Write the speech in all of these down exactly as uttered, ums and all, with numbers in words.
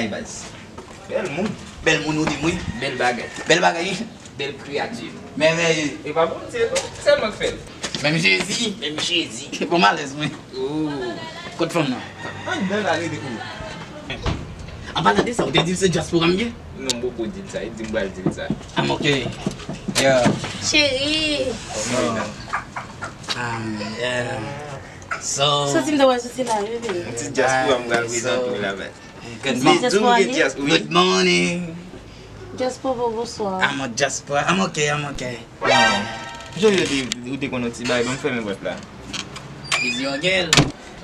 Ay, baz. Bèl moun. Bèl moun ou di m, wi. Bèl bagay. Bèl bagay, wi. Bèl kreyati. Mèvèye. E pa Bondye, non. Sèlman k fè l. Menm Jezi. Menm Jezi. Bon, m alèz, mwen. Oh. Kot fanm nan? Anndan la, rete kou. An palan de sa, ou te di l se dyaspora m ye? Non, m poko di l sa. E di m pral di l sa. I'm okay. Yeah. Cheri. So, um, yeah. So, soti m ta pral soti la, bebe. Yon ti dyaspora m pral prezante w la, baz. Good morning. Good morning. Dyaspora, bonswa. I'm a diaspora. I'm okay, I'm okay. Jodi ou te, ou te konn yon ti bagay, ban m fèmen pòt la. Is your girl?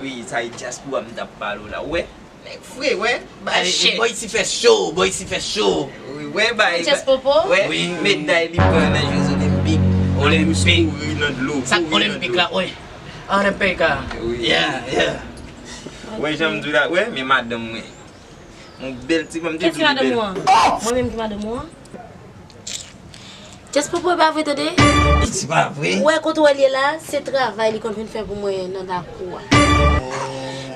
Wi, sa e dyaspora m t ap pale w la. Wè, nèg fre, wè, bay chèk. Boy si fè cho, boy si fè cho. Wi, wè, bay. Chèch popo? Wè, meday li pran nan Jeux Olympiques. Olympique. Kouri nan dlo. Sa Olympique la, wè. An America. Wi. Yeah, yeah. Wè, jan m di w la, wè, men madanm mwen. Yon bèl ti fanm, te di li bèl. Ki ti madanm ou an? Mwen menm ki madanm ou an? Just pou pou e pa vre, tande? Ki ti pa vre? Ou wè kote w ye la, se travay li konn vin fè pou mwen nan lakou a.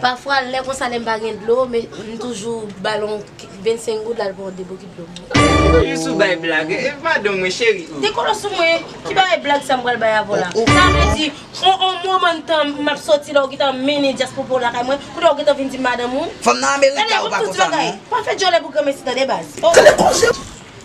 Pafwa, lè konsa, lè m pa gen dlo, men m toujou ba l yon vennsenk goud, l al pran yon de bokit dlo. Toujou sou bay blag. E madanm mwen, cheri. Dekolos sou mwen, ki bagay blag sa m pral bay avè w la? Sa vle di, On, on moman tan m ap soti la, ou gentan mennen dyaspora w lakay mwen, kounye a ou gentan vin di m madanm ou. Fanm nan Amerika, ou pa konn sa, non? Pa fè djòlè pou granmesi, tande, baz. Oh.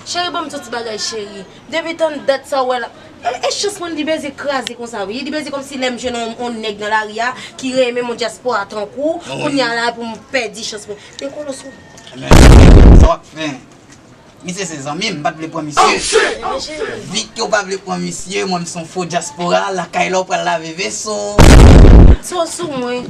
Cheri, ban m ti bagay, cheri. Depi tann dat sa, ou wè la. E, e chans mwen li bezwen kraze konsa, wi. Li bezwen kòmsi lè m jwenn on, on nèg nan lari a, ki renmen moun dyaspora tankou, kounye a la pou m pèdi chans mwen. Dekolos ou. Men, sa w ap fè? Misye se zanmi m, m pa t vle pran misye. Vi ke w pa vle pran misye, mwen m se yon fo dyaspora, lakay la w pral lave veso. Sa w sou mwen.